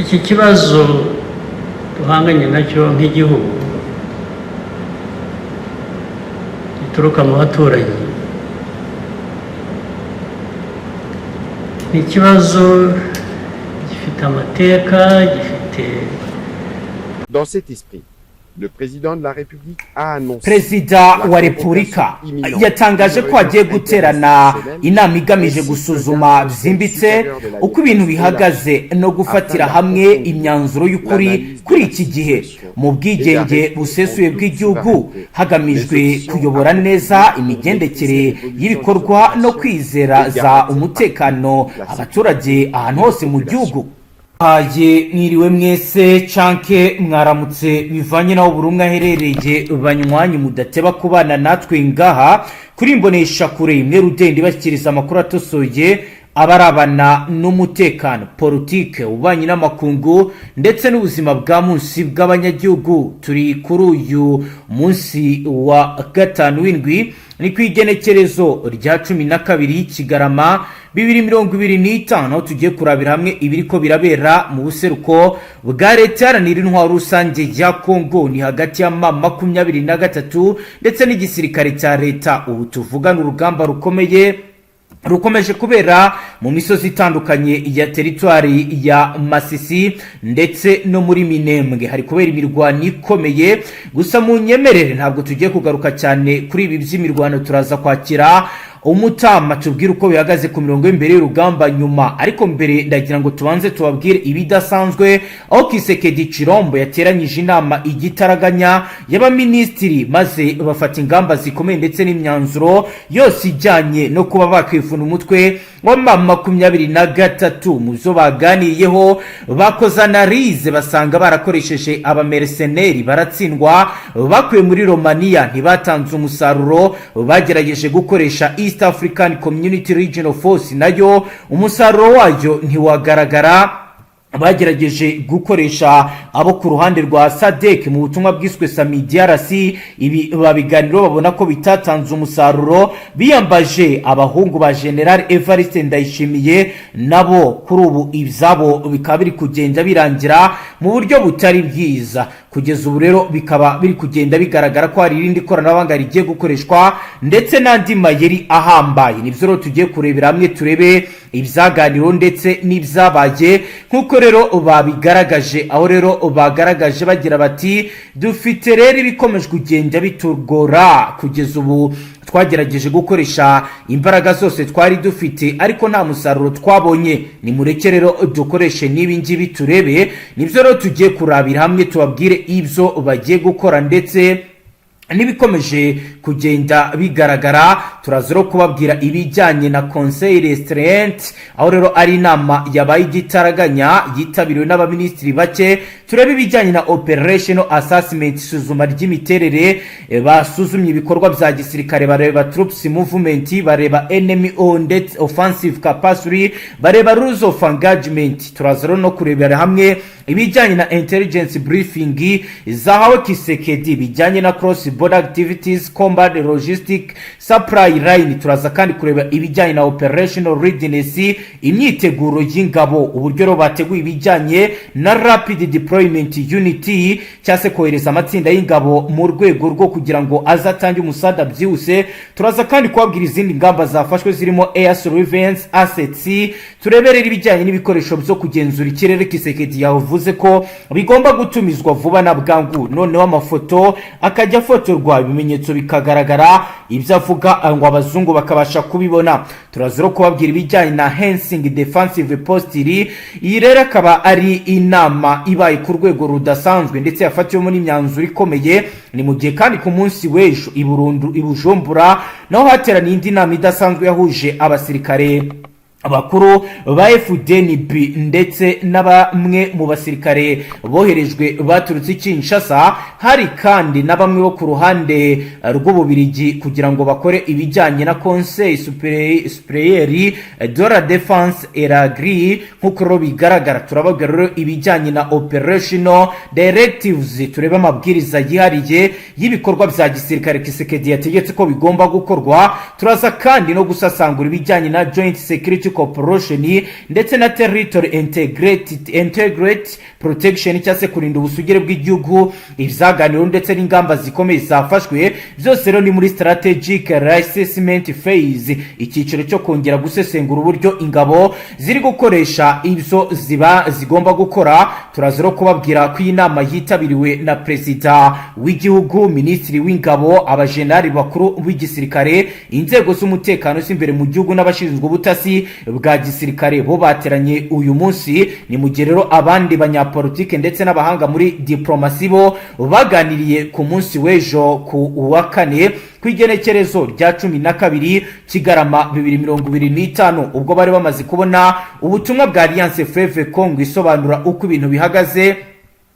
Iki kibazo duhanganye nacyo nk'igihugu gituruka mu baturanyi ni ikibazo gifite amateka, gifite Dans cet esprit, le président de la République a annoncé Perezida wa Repubulika yatangaje ko hagiye guterana inama igamije gusuzuma byimbitse uko ibintu bihagaze no gufatira hamwe imyanzuro y'ukuri kuri iki gihe mu bwigenge busesuye bw'igihugu, hagamijwe kuyobora neza imigendekere y'ibikorwa no kwizera za umutekano abaturage ahantu hose mu gihugu. Haye mwiriwe mwese canke mwaramutse, bivanye naho buri umwe aherereye. Banywanyi mudateba kubana natwe ngaha kuri Imbonesha Kure imwe rudende, bashyikiriza amakuru atosoye abarabana n'umutekano, politike, ububanyi n'amakungu ndetse n'ubuzima bwa munsi bw'abanyagihugu. Turi kuri uyu munsi wa gatanu w'indwi, ni ku igenekerezo rya 12 Kigarama 2025, aho tugiye kurabira hamwe ibiriko birabera mu buseruko bwa Leta Iharanira Intwaro Rusange ya Kongo. Ni hagati ya M23 ndetse n'igisirikare cya leta. Ubu tuvugana, urugamba rukomeye rukomeje kubera mu misozi itandukanye ya teritwari ya Masisi ndetse no muri Minembwe, hari kubera imirwano ikomeye. Gusa mu nyemerere, ntabwo tugiye kugaruka cyane kuri ibi by'imirwano, turaza kwakira umutama tubwire uko bihagaze ku mirongo y'imbere y'urugamba nyuma. Ariko mbere ndagira ngo tubanze tubabwire ibidasanzwe, aho Tshisekedi Tshilombo yateranyije inama igitaraganya y'abaminisitiri, maze bafata ingamba zikomeye ndetse n'imyanzuro yose ijyanye no kuba bakwivuna umutwe wa M23. Mu byo baganiriyeho, bakoze analyse, basanga barakoresheje abamercenaires baratsindwa, bakuye muri Romania ntibatanze umusaruro, bagerageje gukoresha East African Community Regional Force, nayo umusaruro wayo ntiwagaragara, bagerageje gukoresha abo ku ruhande rwa SADC mu butumwa bwiswe SAMIDRC, ibi babiganiro babona ko bitatanze umusaruro, biyambaje abahungu ba General Evariste Ndayishimiye, nabo kuri ubu ibyabo bikaba biri kugenda birangira mu buryo butari bwiza. Kugeza ubu rero bikaba biri kugenda bigaragara ko hari irindi koranabuhanga rigiye gukoreshwa ndetse n'andi mayeri ahambaye. Nibyo rero tugiye kurebera hamwe, turebe ibyaganiro ndetse n'ibyabaye nk'uko rero babigaragaje, aho rero bagaragaje bagira bati: "Dufite rero ibikomeje kugenda bitugora. Kugeza ubu twagerageje gukoresha imbaraga zose twari dufite, ariko nta musaruro twabonye. Nimureke rero dukoreshe n'ibi ngibi turebe." Nibyo rero tugiye kurabira hamwe, tubabwire ibyo bagiye gukora ndetse n'ibikomeje kugenda bigaragara. Turaza rero kubabwira ibijyanye na conseil restreint, aho rero ari inama yabaye igitaraganya yitabiriwe n'abaminisitiri bake. Turebe ibijyanye na operational assessment, isuzuma ry'imiterere. Basuzumye ibikorwa bya gisirikare, bareba troops movement, bareba enemy ndetse offensive capacity, bareba rules of engagement. Turaza rero no kurebera hamwe ibijyanye na intelligence briefing zahawe Tshisekedi, bijyanye na cross border activities, combat logistic supply line. Turaza kandi kureba ibijyanye na operational readiness, imyiteguro y'ingabo, uburyo rero bateguye ibijyanye na rapid deployment unit, cyangwa se kohereza amatsinda y'ingabo mu rwego rwo kugira ngo azatange umusada byihuse. Turaza kandi kubabwira izindi ngamba zafashwe zirimo air surveillance assets. Tureberera ibijyanye n'ibikoresho byo kugenzura ikirere. Tshisekedi yavuze ko bigomba gutumizwa vuba na bwangu, noneho amafoto akajya afotorwa, ibimenyetso bikagaragara, ibyo avuga ngo abazungu bakabasha kubibona. Turaza rero kubabwira ibijyanye na enhancing defensive posture. Iyi rero akaba ari inama ibaye ku rwego rudasanzwe ndetse yafatiwemo n'imyanzuro ikomeye. Ni mu gihe kandi ku munsi w'ejo i Burundu, i Bujumbura, naho hateraniye indi nama idasanzwe yahuje abasirikare abakuru ba FDNB ndetse na bamwe mu basirikare boherejwe baturutse i Kinshasa. Hari kandi na bamwe bo ku ruhande rw'Ububirigi kugira ngo bakore ibijyanye na Conseil Supérieur de la Défense élargi. Nk'uko rero bigaragara, turababwira rero ibijyanye na operational directives, turebe amabwiriza yihariye y'ibikorwa bya gisirikare Tshisekedi yategetse ko bigomba gukorwa. Turaza kandi no gusasangura ibijyanye na joint security Security Cooperation ndetse na Territory Integrity Protection, cyangwa se kurinda ubusugire bw'igihugu. Ibyaganiro ndetse n'ingamba zikomeye zafashwe byose rero ni muri strategic reassessment phase, icyiciro cyo kongera gusesengura uburyo ingabo ziri gukoresha ibyo ziba zigomba gukora. Turaza rero kubabwira ko iyi nama yitabiriwe na Perezida w'igihugu, Minisitiri w'Ingabo, abajenali bakuru b'igisirikare, inzego z'umutekano z'imbere mu gihugu n'abashinzwe ubutasi bwa gisirikare. Bo bateranye uyu munsi. Ni mu gihe rero abandi banyapolitike ndetse n'abahanga muri diplomasi bo baganiriye ku munsi w'ejo ku wa kane, ku igenekerezo rya 12 Kigarama 2025, ubwo bari bamaze kubona ubutumwa bwa Alliance Fleuve Congo isobanura uko ibintu bihagaze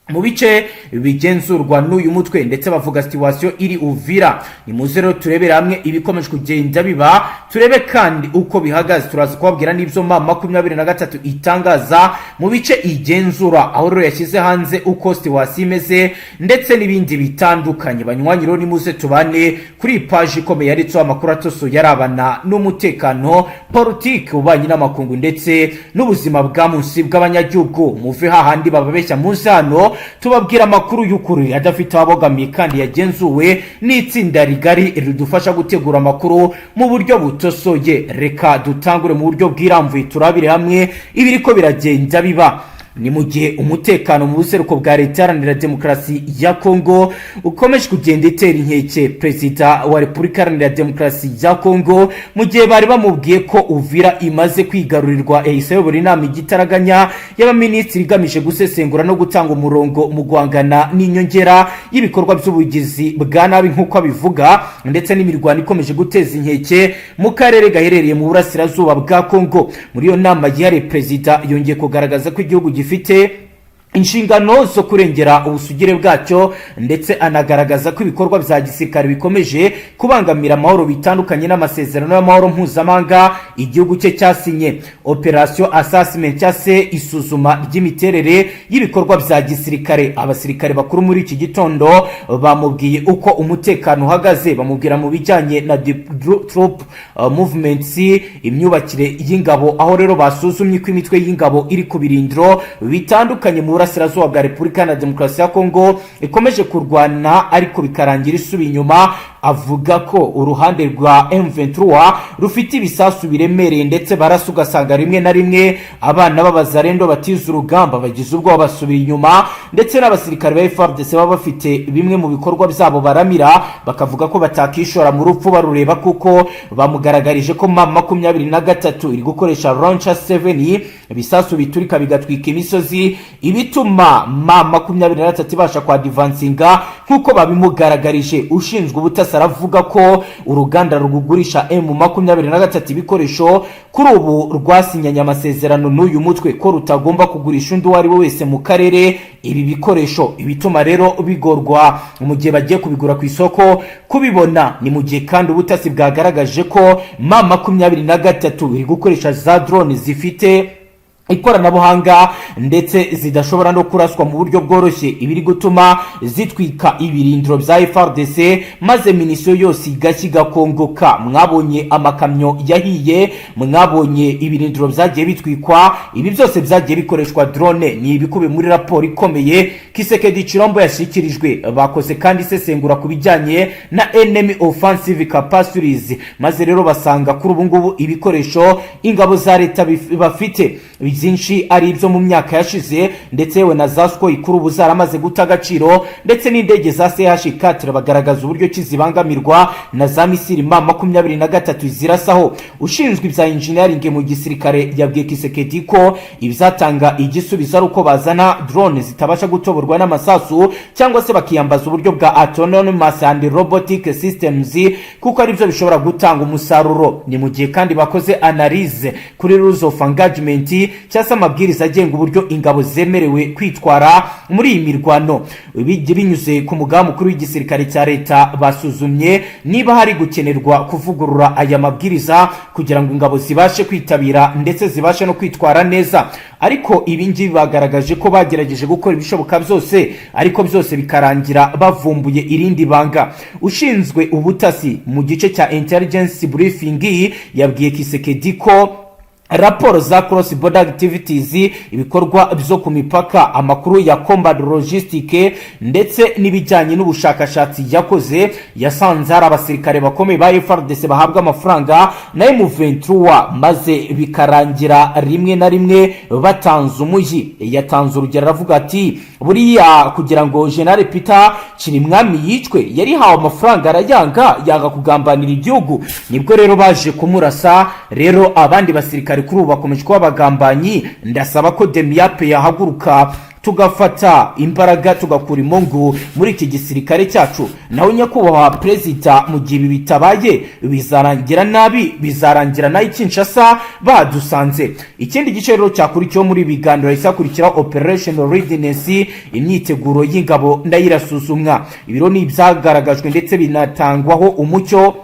mu bice bigenzurwa n'uyu mutwe, ndetse bavuga situation iri Uvira. Ni muze rero turebere hamwe ibikomeje kugenda biba, turebe kandi uko bihagaze. Turaza kubabwira n'ibyo M23 itangaza mu bice igenzura, aho rero yashyize hanze uko situation imeze ndetse n'ibindi bitandukanye. Banywanyi rero, nimuze tubane kuri iyi paji ikomeye yanditseho amakuru atosoye arabana n'umutekano, politiki, ububanyi n'amakungu ndetse n'ubuzima bwa munsi bw'abanyagihugu. Muve hahandi bababeshya, munsi hano tubabwira amakuru y'ukuri adafite ababogamiye kandi yagenzuwe n'itsinda rigari ridufasha gutegura amakuru mu buryo butosoye. Reka dutangure mu buryo bwirambuye, turabire hamwe ibiriko biragenda biba. Ni mu gihe umutekano mu buseruko bwa Leta Iharanira Demokarasi ya Kongo ukomeje kugenda itera inkeke Perezida wa Repubulika Iharanira Demokarasi ya Kongo, mu gihe bari bamubwiye ko Uvira imaze kwigarurirwa, yahise ayobora inama igitaraganya y'abaminisitiri igamije gusesengura no gutanga umurongo mu guhangana n'inyongera y'ibikorwa by'ubugizi bwa nabi nk'uko abivuga, ndetse n'imirwano ikomeje guteza inkeke mu karere gaherereye mu burasirazuba bwa Kongo. Muri iyo nama yihariye, Perezida yongeye kugaragaza ko igihugu gifite inshingano zo kurengera ubusugire bwacyo, ndetse anagaragaza ko ibikorwa bya gisirikare bikomeje kubangamira amahoro bitandukanye n'amasezerano y'amahoro mpuzamahanga igihugu cye cyasinye. Operation assessment, cyangwa se isuzuma ry'imiterere y'ibikorwa bya gisirikare. Abasirikare bakuru muri iki gitondo bamubwiye uko umutekano uhagaze, bamubwira mu bijyanye na troop movements, imyubakire y'ingabo, aho rero basuzumye ko imitwe y'ingabo iri ku birindiro bitandukanye mu burasirazuba bwa Repubulika na Demokarasi ya Kongo ikomeje kurwana ariko bikarangira isubiye inyuma. Avuga ko uruhande rwa M23 rufite ibisasu biremereye ndetse barasa, ugasanga rimwe na rimwe abana b'abazarendo batize urugamba bagize ubwoba basubira inyuma, ndetse n'abasirikare ba FARDC baba bafite bimwe mu bikorwa byabo baramira, bakavuga ko batakishora mu rupfu barureba, kuko bamugaragarije ko M23 iri gukoresha Launcher 7, ibisasu biturika bigatwika imisozi, ibituma M23 ibasha kwadvancinga nk'uko babimugaragarije. Ushinzwe ubutasi aravuga ko uruganda rugurisha M23 ibikoresho kuri ubu rwasinyanye amasezerano n'uyu mutwe ko rutagomba kugurisha undi uwo ari we wese mu karere ibi bikoresho, ibituma rero bigorwa mu gihe bagiye kubigura ku isoko kubibona. Ni mu gihe kandi ubutasi bwagaragaje ko M23 iri gukoresha za drone zifite ikoranabuhanga ndetse zidashobora no kuraswa mu buryo bworoshye, ibiri gutuma zitwika ibirindiro bya FARDC maze munition yose igashya igakongoka. Mwabonye amakamyo yahiye, mwabonye ibirindiro byagiye bitwikwa, ibi byose byagiye bikoreshwa drone. Ni ibikubiye muri raporo ikomeye Tshisekedi Tshilombo yashyikirijwe. Bakoze kandi isesengura ku bijyanye na enemy offensive capacities, maze rero basanga kuri ubu ngubu ibikoresho ingabo za leta bafite byinshi ari ibyo mu myaka yashize, ndetse yewe na za Sukhoi kuri ubu zaramaze guta agaciro, ndetse n'indege za CH-4 bagaragaza uburyo ki zibangamirwa na za missile M23 zirasaho. Ushinzwe ibya engineering mu gisirikare yabwiye Tshisekedi ko ibizatanga igisubizo ari uko bazana drone zitabasha gutoborwa n'amasasu, cyangwa se bakiyambaza uburyo bwa autonomous and robotic systems, kuko aribyo bishobora gutanga umusaruro. Ni mu gihe kandi bakoze analyse kuri rules of engagement, cyangwa se amabwiriza agenga uburyo ingabo zemerewe kwitwara muri iyi mirwano. Binyuze ku mugaba mukuru w'igisirikare cya leta, basuzumye niba hari gukenerwa kuvugurura aya mabwiriza kugira ngo ingabo zibashe kwitabira ndetse zibashe no kwitwara neza. Ariko ibi ngibi bagaragaje ko bagerageje gukora ibishoboka byose, ariko byose bikarangira bavumbuye irindi banga. Ushinzwe ubutasi mu gice cya intelligence briefing yabwiye Tshisekedi ko Raporo za cross border activities, ibikorwa byo ku mipaka, amakuru ya combat logistic ndetse n'ibijyanye n'ubushakashatsi yakoze, yasanze hari abasirikare bakomeye ba FARDC bahabwa amafaranga na M23, maze bikarangira rimwe na rimwe batanze umujyi. Yatanze urugero, aravuga ati: "Buriya kugira ngo General Peter Kirimwami yicwe, yari hawe amafaranga arayanga, yanga kugambanira igihugu, nibwo rero baje kumurasa. Rero abandi basirikare kuri ubu bakomeje kuba abagambanyi. Ndasaba ko DEMIAP yahaguruka, tugafata imbaraga, tugakura imungu muri iki gisirikare cyacu. Nawe nyakubahwa perezida, mu gihe ibi bitabaye bizarangira nabi, bizarangira nayo Kinshasa badusanze." Ikindi gice rero cyakurikiyeho muri ibi biganiro, hahise hakurikiraho operation readiness, imyiteguro y'ingabo nayo irasuzumwa. Ibiro ni ibyagaragajwe ndetse binatangwaho umucyo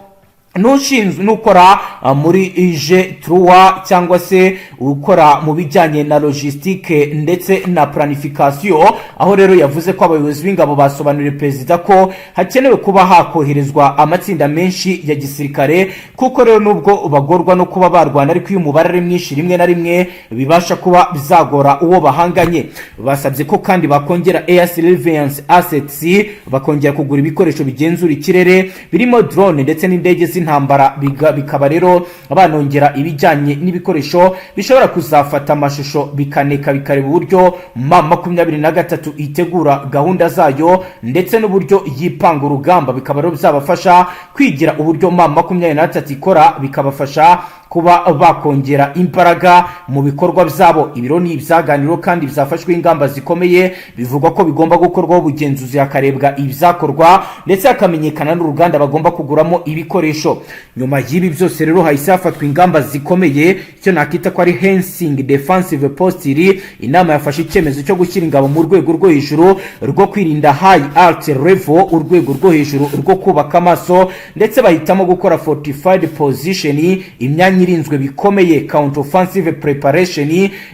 n'ushinzwe n'ukora muri G3, cyangwa se ukora mu bijyanye na logistique ndetse na planification, aho rero yavuze ko abayobozi b'ingabo basobanuriye perezida ko hakenewe kuba hakoherezwa amatsinda menshi ya gisirikare, kuko rero nubwo bagorwa no kuba barwana, ariko iyo umubare ari mwinshi rimwe na rimwe bibasha kuba bizagora uwo bahanganye. Basabye ko kandi bakongera air surveillance assets, bakongera kugura ibikoresho bigenzura ikirere birimo drone ndetse n'indege z'intambara, bikaba rero banongera ibijyanye n'ibikoresho bishobora kuzafata amashusho, bikaneka, bikareba uburyo M23 itegura gahunda zayo ndetse n'uburyo yipanga urugamba, bikaba rero byabafasha kwigira uburyo M23 ikora, bikabafasha kuba bakongera imbaraga mu bikorwa byabo. Ibiro ni ibyaganiro kandi byafashwe ingamba zikomeye, bivugwa ko bigomba gukorwaho ubugenzuzi, hakarebwa ibyakorwa ndetse hakamenyekana n'uruganda bagomba kuguramo ibikoresho. Nyuma y'ibi byose rero hahise hafatwa ingamba zikomeye, icyo nakita ko ari enhancing defensive posture. Inama yafashe icyemezo cyo gushyira ingabo mu rwego rwo hejuru rwo kwirinda, high alert level, urwego rwo hejuru rwo kubaka amaso, ndetse bahitamo gukora fortified position, imyanya irinzwe bikomeye, counter offensive preparation.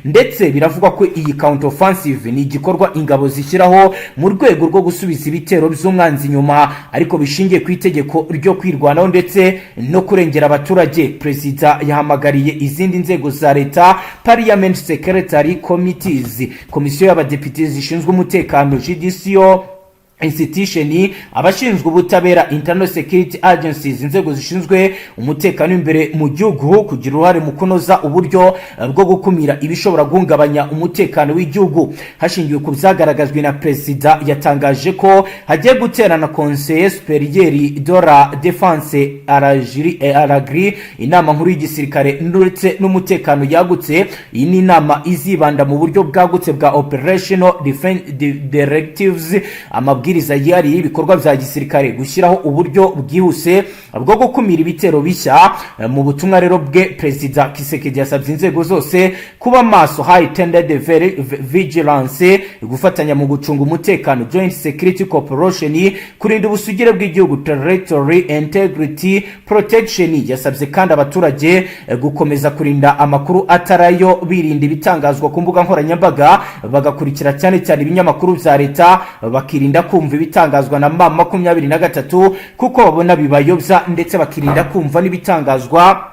Ndetse biravugwa ko iyi counter offensive ni igikorwa ingabo zishyiraho mu rwego rwo gusubiza ibitero by'umwanzi inyuma, ariko bishingiye ku itegeko ryo kwirwanaho ndetse no kurengera abaturage. Perezida yahamagariye izindi nzego za leta, parliament secretary committees, komisiyo y'abadepite zishinzwe umutekano, judicial institution, abashinzwe ubutabera, internal security agencies, inzego zishinzwe umutekano imbere mu gihugu, kugira uruhare mu kunoza uburyo bwo gukumira ibishobora guhungabanya umutekano w'igihugu. Hashingiwe ku byagaragajwe na perezida, yatangaje ko hagiye guterana Conseil supérieur de la défense élargi, inama nkuru y'igisirikare ndetse n'umutekano yagutse. Iyi ni inama izibanda mu buryo bwagutse bwa operational directives, amabwiriza yihariye y'ibikorwa bya gisirikare, gushyiraho uburyo bwihuse bwo gukumira ibitero bishya. Mu butumwa rero bwe, Perezida Tshisekedi yasabye inzego zose kuba maso, heightened vigilance, gufatanya mu gucunga umutekano, joint security cooperation, kurinda ubusugire bw'igihugu, territory integrity protection. Yasabye kandi abaturage gukomeza kurinda amakuru atarayo, birinda ibitangazwa ku mbuga nkoranyambaga, bagakurikira cyane cyane ibinyamakuru bya leta, bakirinda kumva ibitangazwa na M23 kuko babona bibayobya, ndetse bakirinda kumva n'ibitangazwa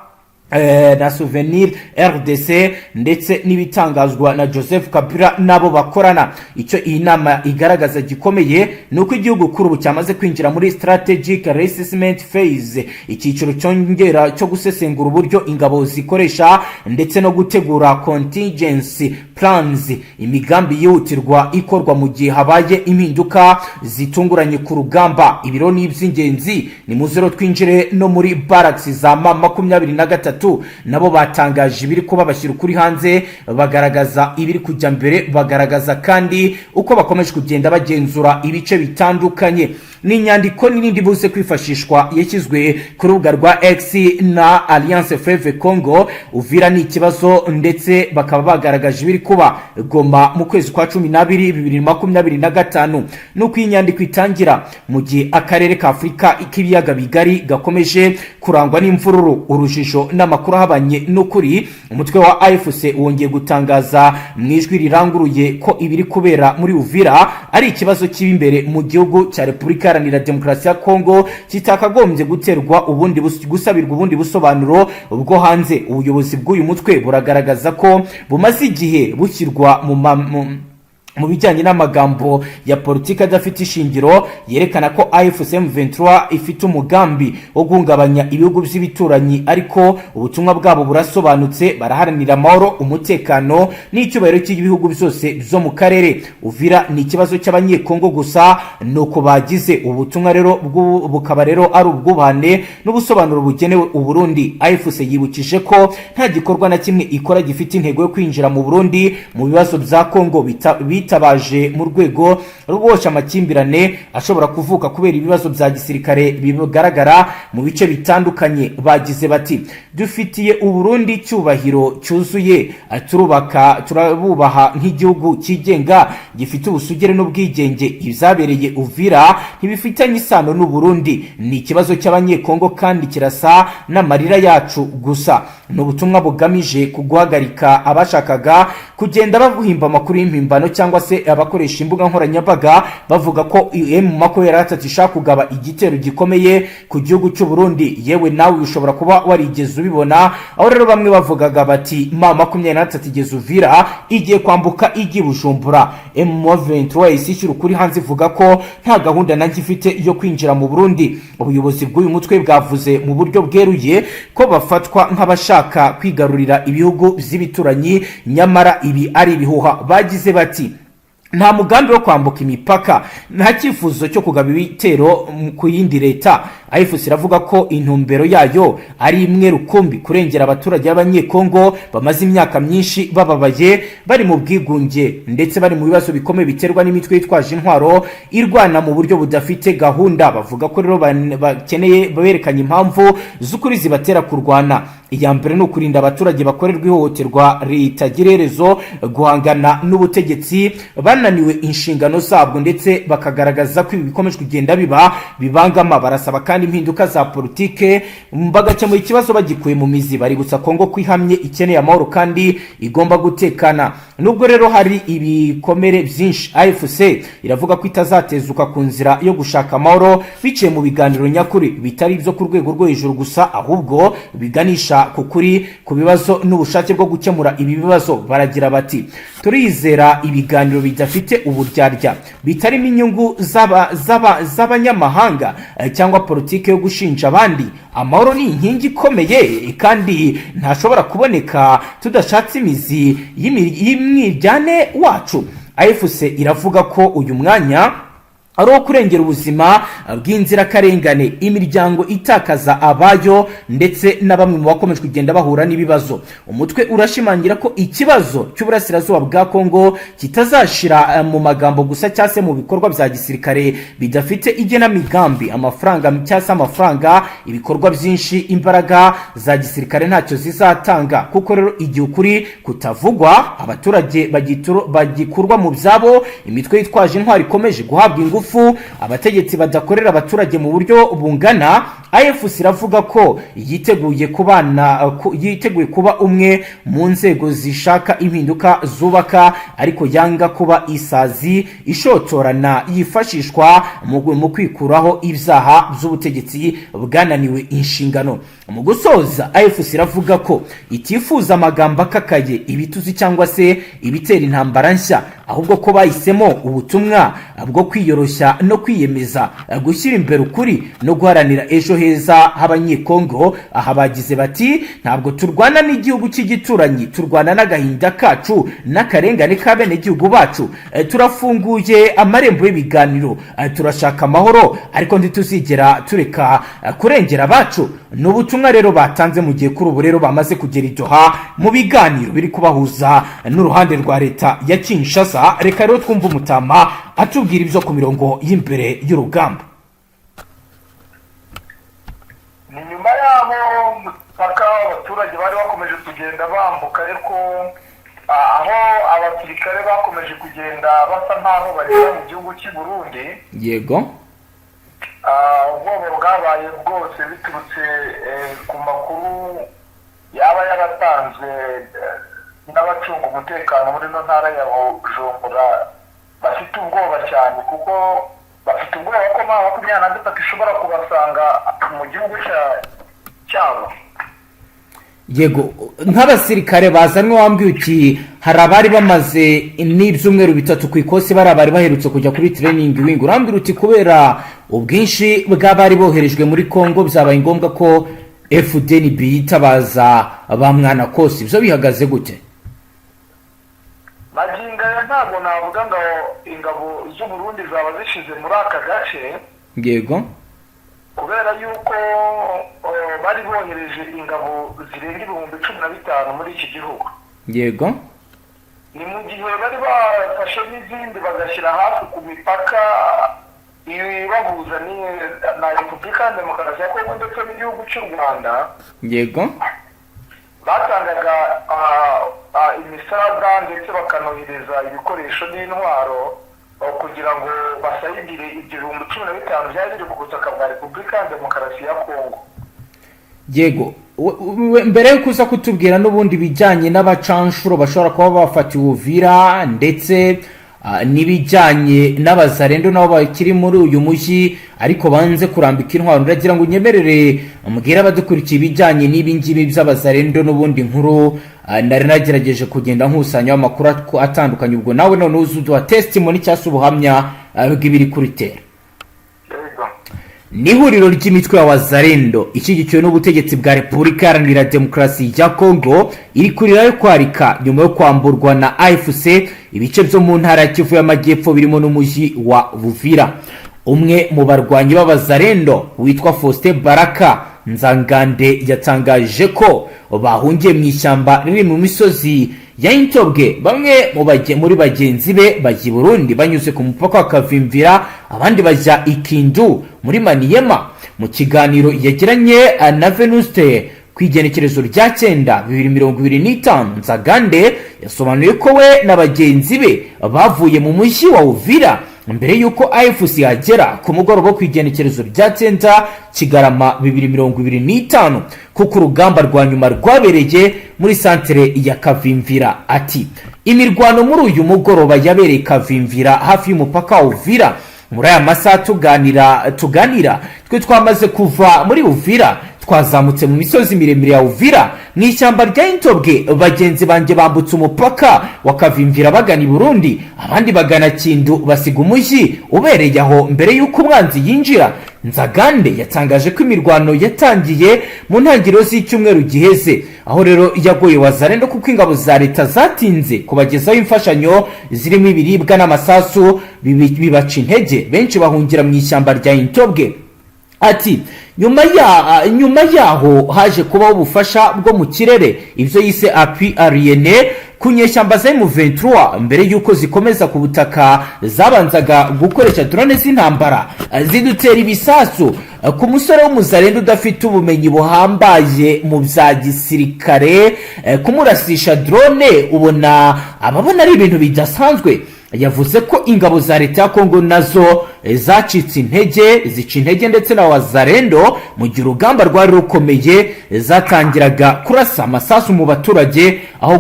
na Souvenir RDC ndetse n'ibitangazwa na Joseph Kabila n'abo bakorana. Icyo iyi nama igaragaza gikomeye ni uko igihugu kuri ubu cyamaze kwinjira muri strategic reassessment phase, icyiciro cyongera cyo gusesengura uburyo ingabo zikoresha ndetse no gutegura contingency plans, imigambi yihutirwa ikorwa mu gihe habaye impinduka zitunguranye ku rugamba. Ibiro ni iby'ingenzi. Ni muzero twinjire no muri barracks za M23. Nabo batangaje ibiri kuba, bashyira ukuri hanze, bagaragaza ibiri kujya mbere, bagaragaza kandi uko bakomeje kugenda bagenzura ibice bitandukanye. Ni inyandiko n'irindi buze kwifashishwa yashyizwe ku rubuga rwa X na Alliance Fleuve Congo. Uvira ni ikibazo, ndetse bakaba bagaragaje ibiri kuba Goma mu kwezi kwa 12 2025. Nuko iyi nyandiko itangira: "Mu gihe akarere ka Afurika k'ibiyaga bigari gakomeje kurangwa n'imvururu, urujijo n'amakuru ahabanye n'ukuri, umutwe wa AFC wongeye gutangaza mu ijwi riranguruye ko ibiri kubera muri Uvira ari ikibazo cy'imbere mu gihugu cya Repubulika Iharanira Demokarasi ya Kongo kitakagombye guterwa ubundi gusabirwa ubundi busobanuro bwo hanze. Ubuyobozi bw'uyu mutwe buragaragaza ko bumaze igihe bushyirwa mu bijyanye n'amagambo ya politiki adafite ishingiro yerekana ko AFC M23 ifite umugambi wo guhungabanya ibihugu by'ibituranyi, ariko ubutumwa bwabo burasobanutse: baraharanira amahoro, umutekano n'icyubahiro cy'ibihugu byose byo mu karere. Uvira ni ikibazo cy'Abanyekongo gusa, nuko bagize ubutumwa rero bukaba rero ari ubwubahane n'ubusobanuro bugenewe Uburundi. AFC yibukije ko nta gikorwa na kimwe ikora gifite intego yo kwinjira mu Burundi mu bibazo bya Kongo bitabaje mu rwego rwo guhosha amakimbirane ashobora kuvuka kubera ibibazo bya gisirikare bigaragara mu bice bitandukanye. Bagize bati: "Dufitiye Uburundi icyubahiro cyuzuye, turubaka, turabubaha nk'igihugu cyigenga gifite ubusugire n'ubwigenge. Ibyabereye Uvira ntibifitanye isano n'Uburundi, ni ikibazo cy'Abanyekongo kandi kirasa n'amarira yacu gusa." Ni ubutumwa bugamije guhagarika abashakaga kugenda baguhimba amakuru y'impimbano cyangwa se abakoresha imbuga nkoranyambaga bavuga ko M23 ishaka kugaba igitero gikomeye ku gihugu cy'u Burundi. Yewe, nawe ushobora kuba warigeze ubibona, aho rero bamwe bavugaga bati: "M23 igeze Uvira, igiye kwambuka ijya i Bujumbura." M23 yahise ishyira ukuri hanze, ivuga ko nta gahunda na nke ifite yo kwinjira mu Burundi. Ubuyobozi bw'uyu mutwe bwavuze mu buryo bweruye ko bafatwa nk'abashaka kwigarurira ibihugu by'ibituranyi, nyamara ibi ari ibihuha. Bagize bati: "Nta mugambi wo kwambuka imipaka, nta cyifuzo cyo kugaba ibitero ku yindi leta." AFC iravuga ko intumbero yayo ari imwe rukumbi: kurengera abaturage b'Abanyekongo bamaze imyaka myinshi bababaye, bari mu bwigunge ndetse bari mu bibazo bikomeye biterwa n'imitwe yitwaje intwaro irwana mu buryo budafite gahunda. Bavuga ko rero bakeneye berekanye impamvu z'ukuri zibatera kurwana. Iya mbere ni ukurinda abaturage bakorerwa ihohoterwa ritagira iherezo, guhangana n'ubutegetsi bananiwe inshingano zabwo, ndetse bakagaragaza ko ibi bikomeje kugenda biba bibangama. Barasaba kandi impinduka za politike, bagakemura ikibazo bagikuye mu mizi. Baributsa Kongo ko ihamye ikeneye amahoro kandi igomba gutekana. Nubwo rero hari ibikomere byinshi, AFC iravuga ko itazatezuka ku nzira yo gushaka amahoro biciye mu biganiro nyakuri, bitari ibyo ku rwego rwo hejuru gusa, ahubwo biganisha ku kuri ku bibazo n'ubushake bwo gukemura ibi bibazo. Baragira bati: "Turizera ibiganiro bidafite uburyarya, bitarimo inyungu z'abanyamahanga cyangwa politiki yo gushinja abandi. Amahoro ni inkingi ikomeye kandi ntashobora kuboneka tudashatse imizi y'umwiryane wacu." AFC iravuga ko uyu mwanya ari uwo kurengera ubuzima bw'inzirakarengane, imiryango itakaza abayo, ndetse na bamwe mu bakomeje kugenda bahura n'ibibazo. Umutwe urashimangira ko ikibazo cy'uburasirazuba bwa Kongo kitazashira mu magambo gusa cyangwa se mu bikorwa bya gisirikare bidafite igenamigambi. Amafaranga cyangwa se amafaranga, ibikorwa byinshi, imbaraga za gisirikare ntacyo zizatanga, kuko rero igihe ukuri kutavugwa, abaturage bagikurwa mu byabo, imitwe yitwaje intwaro ikomeje guhabwa ingufu, abategetsi badakorera abaturage mu buryo bungana. AFC iravuga ko yiteguye kubana yiteguye kuba umwe mu nzego zishaka impinduka zubaka, ariko yanga kuba isazi ishotorana yifashishwa mu kwikuraho ibyaha by'ubutegetsi bwananiwe inshingano. Mu gusoza, AFC iravuga ko itifuza amagambo akakaye, ibituzi cyangwa se ibitera intambara nshya, ahubwo ko bahisemo ubutumwa bwo kwiyoroshya no kwiyemeza gushyira imbere ukuri no guharanira ejo heza h'Abanyekongo. Aha bagize bati: "Ntabwo turwana n'igihugu cy'igituranyi, turwana n'agahinda kacu n'akarengane k'abenegihugu bacu. Turafunguye amarembo y'ibiganiro, turashaka amahoro, ariko ntituzigera tureka kurengera abacu." Ni ubutumwa rero batanze mu gihe kuri ubu rero bamaze kugera i Doha mu biganiro biri kubahuza n'uruhande rwa leta ya Kinshasa. Reka rero twumve umutama atubwira ibyo ku mirongo y'imbere y'urugamba. Ni nyuma y'aho umupaka abaturage bari bakomeje kugenda bambuka, ariko aho abasirikare bakomeje kugenda basa nk'aho bagera mu gihugu cy'i Burundi. Ubwoba bwabaye bwose biturutse ku makuru yaba yaratanzwe n'abacunga umutekano muri ino ntara ya Bujumbura, bafite ubwoba cyane kuko Bafite ubwoba ko M23 ishobora kubasanga mu gihugu cyabo. Yego, nk'abasirikare bazanwe, wambwiye uti hari abari bamaze n'ibyumweru 3 ku ikosi, bari abari baherutse kujya kuri training wing. Urambwira uti kubera ubwinshi bw'abari boherejwe muri Congo, byabaye ngombwa ko FDNB yitabaza ba mwana kosi. Ibyo bihagaze gute? Magingo aya ntabwo navuga ngo ingabo z'u Burundi zaba zishize muri aka gace, kubera yuko bari bohereje ingabo zirenga 15,000 muri iki gihugu. Ni mu gihe bari bafashe n'izindi bagashyira hafi ku mipaka ibahuza na Repubulika ya Demokarasi ya Kongo ndetse n'igihugu cy'u Rwanda. Batangaga imisada ndetse bakanohereza ibikoresho n'intwaro kugira ngo basayidire ibyo 15,000 byari biri ku butaka bwa Repubulika ya Demokarasi ya Kongo. Yego. Mbere yo kuza kutubwira n'ubundi bijyanye n'abacanshuro bashobora kuba bafatiwe Uvira, ndetse n'ibijyanye n'abazarendo nabo bakiri muri uyu mujyi ariko banze kurambika intwaro, ndagira ngo unyemerere mbwire abadukurikiye ibijyanye n'ibi ngibi by'abazarendo n'ubundi nkuru nari nagerageje kugenda nkusanyaho amakuru atandukanye. Ubwo nawe none uze uduha testimony cyangwa se ubuhamya bw'ibiri kuri terrain. Yego. Ni ihuriro ry'imitwe ya Wazarendo ishyigikiwe n'ubutegetsi bwa Repubulika Iharanira Demokarasi ya Kongo, iri kurira yo kwarika nyuma yo kwamburwa na AFC ibice byo mu ntara ya Kivu y'Amajyepfo birimo n'umujyi wa Buvira. Umwe mu barwanyi b'abazarendo witwa Faustin Baraka Nzangande yatangaje ko bahungiye mu ishyamba riri mu misozi ya Intobwe. Bamwe muri bagenzi be bajya i Burundi banyuze ku mupaka wa Kavimvira, abandi bajya i Kindu muri Maniyema. Mu kiganiro yagiranye na Venuste ku igenekerezo rya 9 2025, Nzagande yasobanuye ko we na bagenzi be bavuye mu mujyi wa Uvira mbere y'uko AFC yagera ku mugoroba wo ku igenekerezo rya 9 Kigarama 2025, kuko urugamba rwa nyuma rwabereye muri santere ya Kavimvira. Ati: "Imirwano muri uyu mugoroba yabereye Kavimvira hafi y'umupaka wa Uvira. Muri aya masaha tuganira, twe twamaze kuva muri Uvira, twazamutse mu misozi miremire ya Uvira mu ishyamba rya Intobwe. Bagenzi banjye bambutse umupaka wa Kavimvira bagana i Burundi, abandi bagana Kindu, basiga umujyi ubereye aho mbere y'uko umwanzi yinjira." Nzagande yatangaje ko imirwano yatangiye mu ntangiriro z'icyumweru giheze, aho rero yagoye Wazarendo kuko ingabo za leta zatinze kubagezaho imfashanyo zirimo ibiribwa n'amasasu, bibaca intege, benshi bahungira mu ishyamba rya Intobwe. Ati: Nyuma yaho haje kubaho ubufasha bwo mu kirere," ibyo yise appui aérien, "ku nyeshyamba za M23 mbere y'uko zikomeza ku butaka. Zabanzaga gukoresha drone z'intambara zidutera ibisasu. Ku musore w'umuzarendo udafite ubumenyi buhambaye mu bya gisirikare, kumurasisha drone ubona ababona ari ibintu bidasanzwe." Yavuze ko ingabo za leta ya Kongo nazo zacitse intege, zica intege ndetse na Wazarendo mu gihe urugamba rwari rukomeye, zatangiraga kurasa amasasu mu baturage aho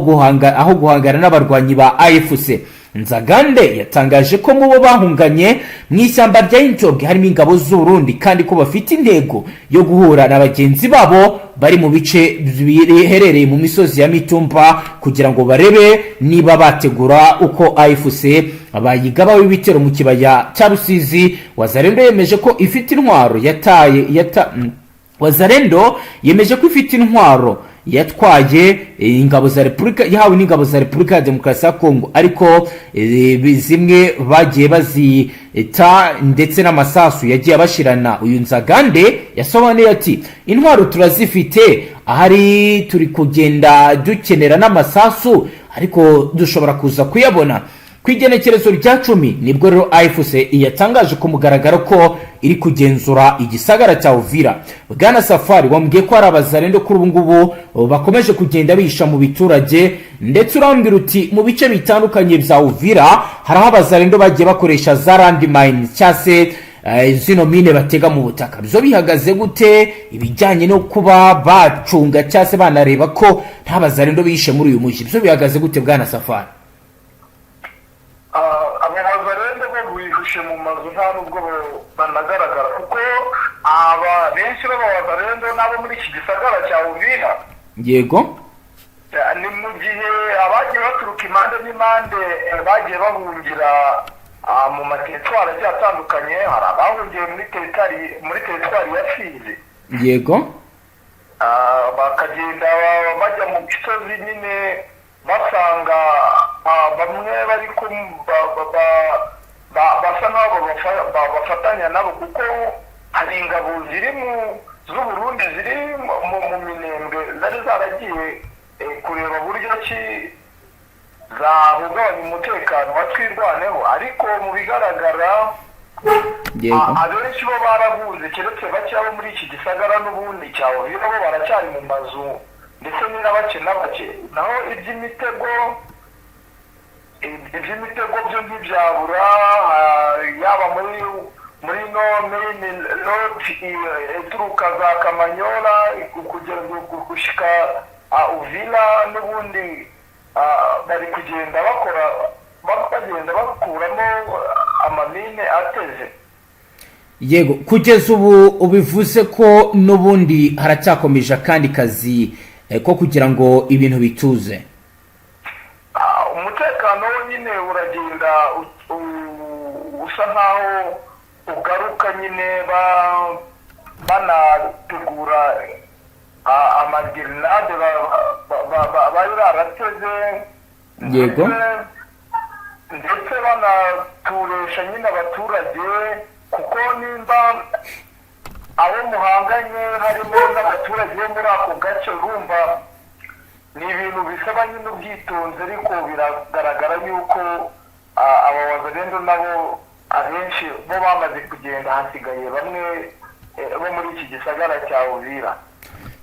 guhangana n'abarwanyi ba AFC. Nzagande yatangaje ko mu bo bahunganye mu ishyamba rya Intobwe harimo ingabo z'Uburundi, kandi ko bafite intego yo guhura na bagenzi babo bari mu bice biherereye mu misozi ya Mitumba kugira ngo barebe niba bategura uko AFC bayigabaho ibitero mu kibaya cya Rusizi. Wazarendo yemeje ko ifite intwaro yataye yata Wazarendo yemeje ko ifite intwaro yatwaye ingabo za Repubulika, yahawe n'ingabo za Repubulika ya Demokarasi ya Kongo, ariko zimwe bagiye bazita ndetse n'amasasu yagiye abashirana. Uyu Nzagande yasobanuye ati: "Intwaro turazifite, ahari turi kugenda dukenera n'amasasu, ariko dushobora kuza kuyabona." Ku igenekerezo rya 10 nibwo rero AFC yatangaje ku mugaragaro ko iri kugenzura igisagara cya Uvira. Bwana Safari, wambwiye ko hari abazarendo kuri ubu ngubu bakomeje kugenda bihisha mu biturage, ndetse urambwira uti mu bice bitandukanye bya Uvira hari aho abazarendo bagiye bakoresha za landmine cyangwa se zino mine batega mu butaka. Byo bihagaze gute, ibijyanye no kuba bacunga cyangwa se banareba ko nta bazarendo bihishe muri uyu mujyi? Byo bihagaze gute, bwana Safari? Abo bazarendo bo bihishe mu mazu. nta nubwo banagaragara, kuko aba benshi b'abawazalendo n'abo muri iki gisagara cya Uvira. Ni mu gihe abagiye baturuka impande n'impande bagiye bahungira mu materitwari agiye atandukanye. Hari abahungiye muri teritwari ya Fizi. Bakagenda bajya mu misozi nyine, basanga bamwe bari basa nk'aho bafatanya nabo, kuko hari ingabo ziri mu z'Uburundi ziri mu Minembwe zari zaragiye kureba buryo ki zahungabanya umutekano wa Twirwaneho. Ariko mu bigaragara, abenshi bo barahunze, keretse bake bo muri iki gisagara n'ubundi cya Uvira, bo baracyari mu mazu, ndetse ni na bake na bake. Naho iby'imitego byo ntibyabura, yaba muri no main road ituruka za Kamanyola kugera gushika Uvira, n'ubundi bari kugenda bakora, bagenda bakuramo amamine ateze. Yego, kugeza ubu ubivuze ko n'ubundi haracyakomeje akandi kazi ko kugira ngo ibintu bituze. Umutekano wo nyine uragenda usa nkaho ugaruka nyine, banategura amagerenade bari barateze. Ndetse banaturesha nyine abaturage, kuko nimba abo muhanganye harimo n'abaturage bo muri ako gace, urumva ni ibintu bisaba nyine ubwitonzi. Ariko biragaragara yuko aba wazalendo nabo abenshi bo bamaze kugenda, hasigaye bamwe bo muri iki gisagara cya Uvira.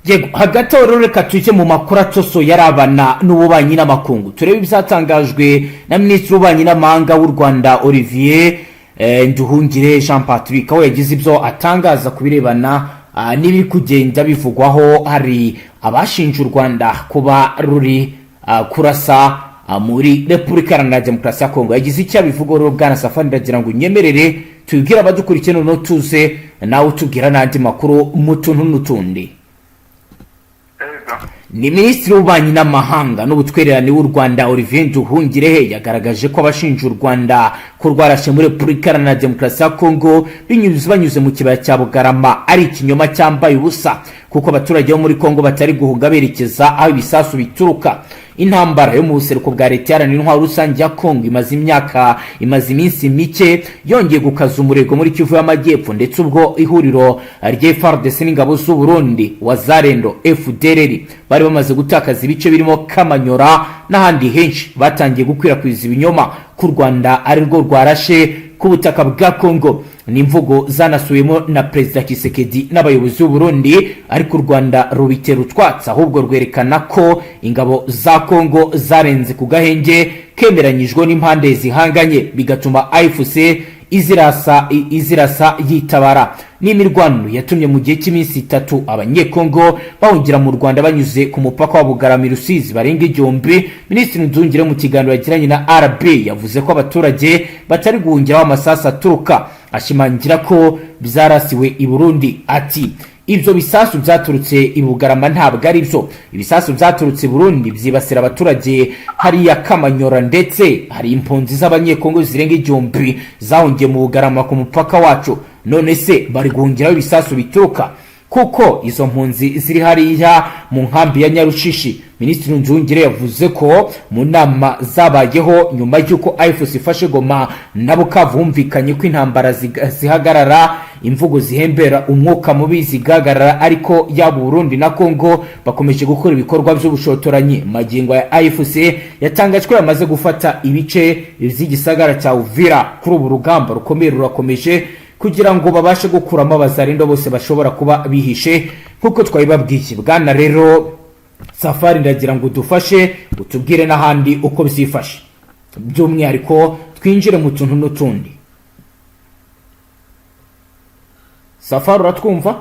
Yego, hagati aho rero reka tujye mu makuru atosoye arabana n'ububanyi n'amakungu, turebe ibyatangajwe na Minisitiri w'Ububanyi n'Amahanga w'u Rwanda, Olivier Nduhungire Jean Patrick, aho yagize ibyo atangaza ku birebana n'ibiri kugenda bivugwaho. Hari abashinja u Rwanda kuba ruri kurasa muri Repubulika Iharanira Demokarasi ya Kongo. Yagize icyo abivugaho rero. Bwana Safari, ndagira ngo unyemerere tubibwire abadukurikiye, noneho tuze nawe utubwira n'andi makuru mu tuntu n'utundi. Ni Minisitiri w'Ububanyi n'Amahanga n'Ubutwererane w'u Rwanda, Olivier Nduhungirehe, yagaragaje ko abashinja u Rwanda ko rwarashe muri Repubulika Iharanira Demokarasi ya Kongo banyuze mu kibaya cya Bugarama ari ikinyoma cyambaye ubusa, kuko abaturage bo muri Kongo batari guhunga berekeza aho ibisasu bituruka. Intambara yo mu buseruko bwa Leta Iharanira Intwaro Rusange ya Kongo imaze iminsi mike yongeye gukaza umurego muri Kivu y'Amajyepfo, ndetse ubwo ihuriro rya FARDC n'ingabo z'u Burundi, Wazalendo, FDLR, bari bamaze gutakaza ibice birimo Kamanyora n'ahandi henshi, batangiye gukwirakwiza ibinyoma ko u Rwanda ari rwo rwarashe ku butaka bwa Kongo. Ni imvugo zanasubiwemo na Perezida Tshisekedi n'abayobozi b'u Burundi, ariko u Rwanda rubitera utwatsi, ahubwo rwerekana ko ingabo za Kongo zarenze ku gahenge kemeranyijwe n'impande zihanganye, bigatuma AFC izirasa yitabara. N'imirwano yatumye mu gihe cy'iminsi 3 Abanyekongo bahungira mu Rwanda banyuze ku mupaka wa Bugarama, Rusizi, barenga 1000. Minisitiri Nduhungirehe, mu kiganiro yagiranye na RB, yavuze ko abaturage batari guhungiraho amasasu aturuka, ashimangira ko byarasiwe i Burundi. Ati: "Ibyo bisasu byaturutse i Bugarama ntabwo ari byo. Ibisasu byaturutse i Burundi byibasira abaturage hariya Kamanyora, ndetse hari impunzi z'Abanyekongo zirenga 1000 zahungiye mu Bugarama ku mupaka wacu. None se bari guhungiraho ibisasu bituruka, kuko izo mpunzi ziri hariya mu nkambi ya Nyarushishi?" Minisitiri Nduhungirehe yavuze ko mu nama zabayeho nyuma y'uko AFC ifashe Goma na Bukavu, humvikanye ko intambara zihagarara, imvugo zihembera umwuka mubi zigahagarara, ariko yaba Burundi na Kongo bakomeje gukora ibikorwa by'ubushotoranyi. Magingo ya AFC yatangajwe yamaze gufata ibice by'igisagara cya Uvira. Kuri ubu rugamba rukomeye rurakomeje kugira ngo babashe gukuramo Abazalendo bose bashobora kuba bihishe, nk'uko twabibabwiye. Bwana rero Safari, ndagira ngo udufashe utubwire n'ahandi uko byifashe, by'umwihariko twinjire mu tuntu n'utundi. Safari, uratwumva?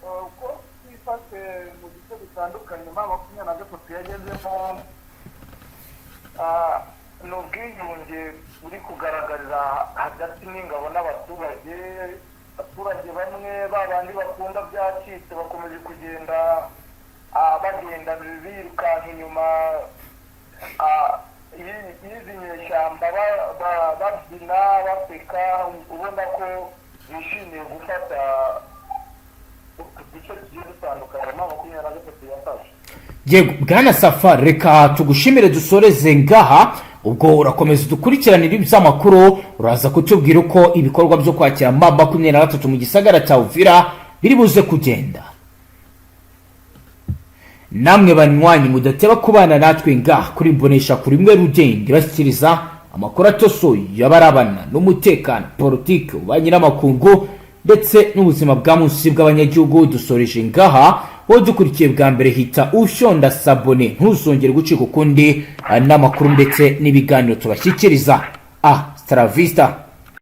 Uko twifashe mu bice bitandukanye M23 yagezemo, Ni ubwiyunge buri kugaragarira hagati n'ingabo n'abaturage. Abaturage bamwe, ba bandi bakunda byacitse, bakomeje kugenda bagenda birukanka inyuma y'izi nyeshyamba, babyina, baseka, ubona ko bishimiye gufata utu duce tugiye dutandukanye M23 yafashe. Yego, bwana Safari, reka tugushimire, dusoreze ngaha. Ubwo urakomeza udukurikiranire iby'amakuru, uraza kutubwira uko ibikorwa byo kwakira M23 mu gisagara cya Uvira biri buze kugenda. Namwe banywanyi mudateba kubana natwe ngaha kuri Mbonesha kuri imwe rugende bashyikiriza amakuru atosoye y'abarabana n'umutekano, politiki, ububanyi n'amakungu ndetse n'ubuzima bwa munsi bw'abanyagihugu, dusoreje ngaha. Wowe dukurikiye bwa mbere, hita ushonda s'abonner, ntuzongere gucika ukundi n'amakuru ndetse n'ibiganiro tubashyikiriza. Hasta la vista.